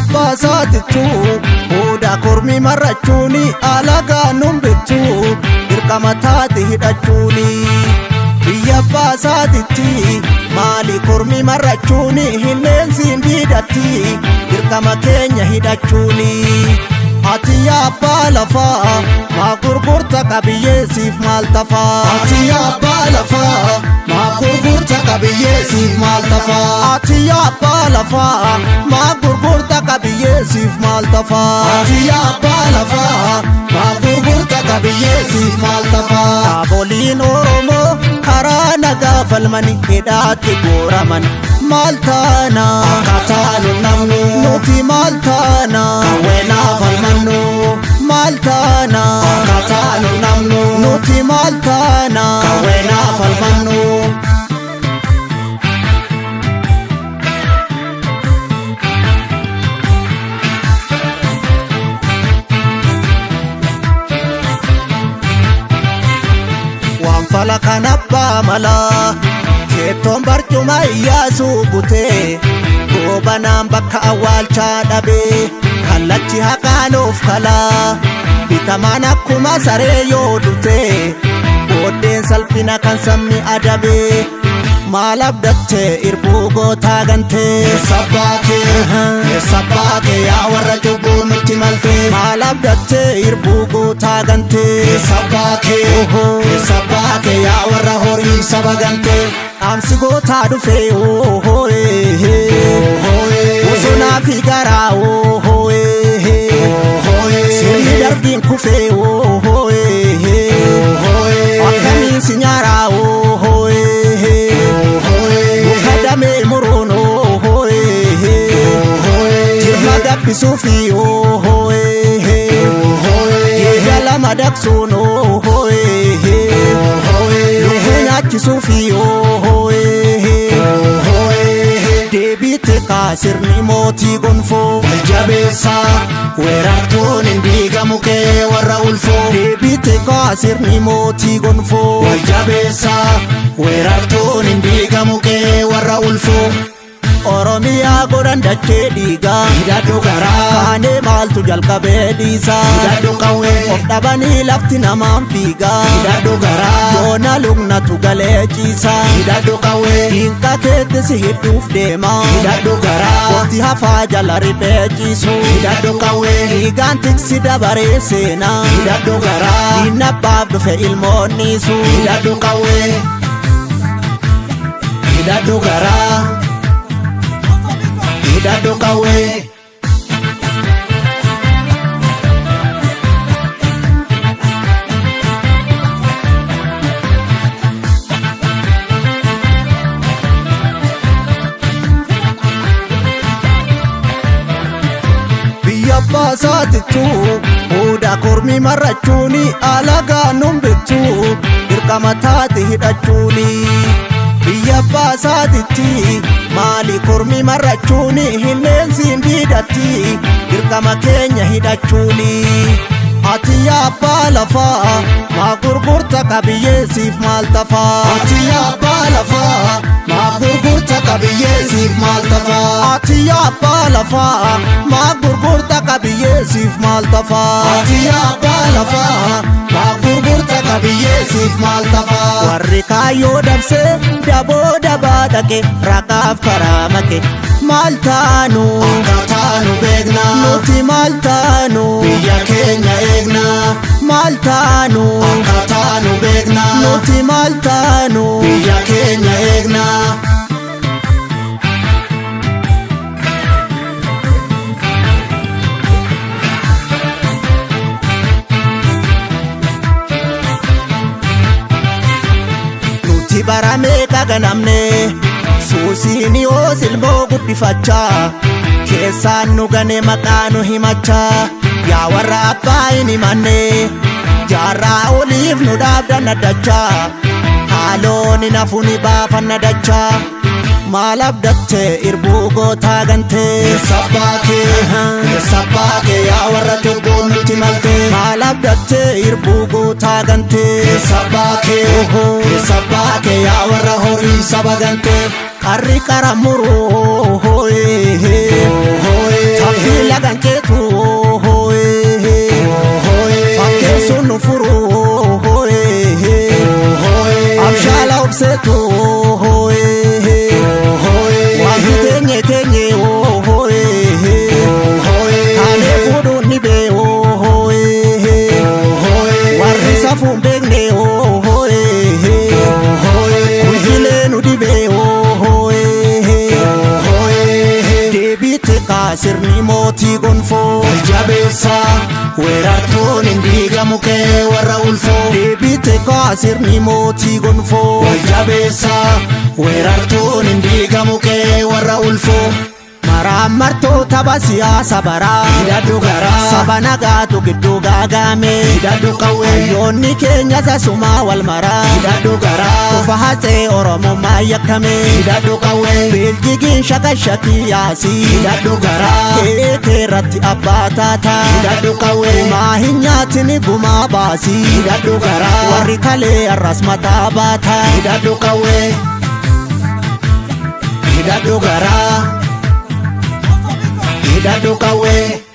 abbaa isaatittu hooda kormi marrachuuni alagaa nun bittu dirqama taate hidhachuuni. Biyya abbaa isaatitti maali kormi marrachuuni hinneensiin diidatti dirqama keenya hidhachuuni. Ati yaa abbaa lafaa maa gurgurta qabiyyeessiif maal tafaa? Ati yaa abbaa lafaa maa gurgurta qabiyyeessiif maal tafaa? Ati yaa abbaa lafaa maa gurgurta qabiyyeessiif maal tafaa? Ati yaa abbaa lafaa maa gurgurta qabiyyeessiif maal tafaa? Dhaaboliin Oromoo karaa nagaa falmani hidhaatti guuraman maal taana? Akkaataa nu namnu Nuti maal taana? qawweenaa falmannu. Maal taana? Akkaataa nu namnu Nuti maal taana? qawweenaa falmannu. Waan fala kan abbaa malaa keettoon barcuma iyyaasuu butee goobanaan bakka awwaalchaa dhabee kallachi haqaanuuf kalaa bitamaan akkuma saree yoo dutee booddeen salphina kan sabni adabee maal abdattee irbuu gootaa gantee Eessa baatee eessa baatee yaa warra cubbuu nutti maltee? Maal abdattee irbuu gootaa gantee? Eessa baatee eessa baatee yaa warra horii saba gantee? Dhaamsi gootaa dhufee oohoo'ee bosonaa fi garaa oohoo'ee sirni darbiin kufee oohoo'ee akkamiin si nyaaraa oohoo'ee muka damee muruun oohoo'ee jirma gabbisuufi oohoo'ee jeedala madaqsuun oohoo'ee lukkuu nyaachisuufi oohoo'ee deebiitti kaasirni mootii gonfoo. Jabeessaa weerartuun hin diigamu kee warra ulfoo. Deebiitti kaasirni mootii gonfoo. Waljabeessaa weerartuun hin diigamu kee warra ulfoo. Oromiyaa godhan dachee dhiigaa. Hidhadhu garaa Kaanee maaltu jalqabee dhiisaa. Hidhadhu qawwee Of dhabanii lafti namaan fiigaa. Hidhadhu garaa Yoona lugnatu galee ciisaa. Hidhadhu qawwee Diinqa keetti si hidhuuf deemaa. Hidhadhu garaa Waqti hafaa jala riphee ciisu. Hidhadhu qawwee Dhiigaan tiksi dabaree seenaa. Hidhadhu garaa Diinna abbaaf dhufe ilmoonniisu. Hidhadhu qawwee Hidhadhu garaa Hidhadhu qawwee. Biyya abbaa isaatittu hooda kormi marrachuuni alagaa nun bittu dirqama taate hidhachuuni. Biyya abbaa isaatitti maali kormi marrachuuni hinneensiin diidatti dirqama keenya hidhachuuni. Ati yaa abbaa lafaa maa gurgurta qabiyyeessiif maal tafaa? Ati yaa abbaa lafaa maa gurgurta qabiyyeessiif maal tafaa? Ati yaa abbaa lafaa maa gurgurta qabiyyeessiif maal tafaa? Ati yaa abbaa lafaa maa gurgurta qabiyyeessiif maal tafaa? Warri kaayyoo dabsee daboo dabaa dhaqe raqaaf karaa make maal taanu? Akkaataa nu beekna Nuti maal taanu? Biyya keenya eegna. Maal taanu? Akkaataa nu beekna Nuti maal taanu? Biyya keenya eegna. Nuti baramee qaganamne suusiin yoo silmoo guddifachaa keessaan nu gane maqaa nu himachaa yaa warra abbaa hin himanne jaarraa oliif nu dhaabdan addachaa haaloon hin hafu ni baafanna dachaa maal abdattee irbuu gootaa gantee? Eessa baatee eessa baatee yaa warra cubbuun nutti maltee? Maal abdattee irbuu gootaa gantee? Eessa baatee eessa baatee yaa warra horii saba gantee? Qarri qara muruu. Taffi Lagan ceetu, fakkeessuun nu furu, abshaala obseetu, wanti teenye teenye taanee fuudhuun ni bee, warri safuun beekne kunjilee nu dhibee. Deebiitti kaasirni mootii gonfoo. Jabeessa, weerartuun hin diigamu kee warra ulfoo. Deebiitti kaasirni mootii gonfoo. Jabeessa, weerartuun hin diigamu kee warra ulfoo. Maraan martoota tapha siyaasa baraa. Hidhadhu garaa. Saba nagaatu gidduu gaagame. Hidhadhu qawwee. Hayyoonni keenya sasumaa wal maraa. Hidhadhu garaa. Ufa hatsee Oromummaa yakkame. Hidhadhu qawwee. Beeljigiin shakashakii yaasii. Hidhadhu garaa. Kee keerratti abbaa taataa. Hidhadhu qawwee. Gumaa hin nyaatini, gumaa baasii. Hidhadhu garaa. Warri kalee arras mataa baataa. Hidhadhu qawwee. Hidhadhu garaa. Hidhadhu qawwee.